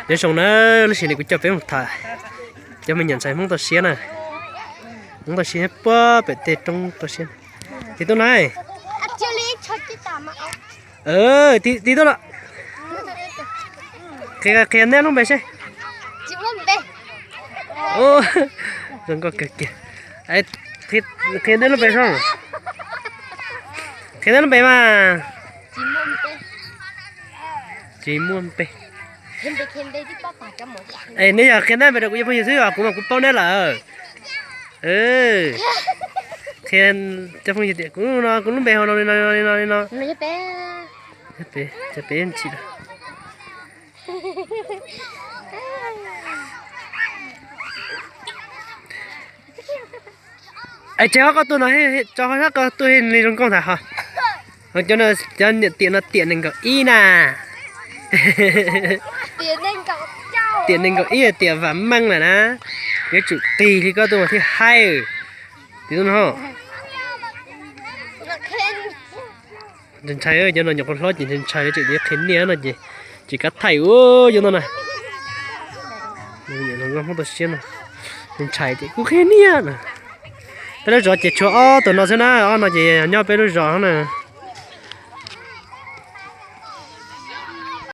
Nyob zoo na, lub sij hawm no kuv coj peb mus tham cov me nyuam ntxhais Hmoob toj siab na. Hmoob toj siab puag pem tej roob toj siab. Tiv tuaj na. Tiv tuaj los. Qhia, qhia neb lub npe seb. Zoo nkauj kawg kiag. Qhia neb lub npe seb. Qhia neb lub npe mas. Tsis muaj npe. Es neb yog qhia neb npe rau kuv cov phooj ywg xwb os, kuv mas kuv paub neb lawm. Qhia cov phooj ywg tias kuv no kuv lub npe hu no li no li no li no. Peb, peb ntsis. Es tsev ho koj tuaj no, tso ho sab koj tuaj li zoo nkauj ntag ho. Cov niam tiam no tiam nees nkaum ib na. Tiam nees nkaum ib tiam vam meej lawm na. Yuav tsum tig li koj tuaj mas thiaj haib. Tiv tuaj no. Ntshai, cov no nyuam qhuav hlob ces ntshai, tseem yuav qhia niaj no ces tsis kav thaij ua cov no na. Hmoob toj siab no, ntshai ces kuv qhia niaj na. Peb lub zos ces tshuav ob tug no xwb na, ob no ces nyob peb lub zos na.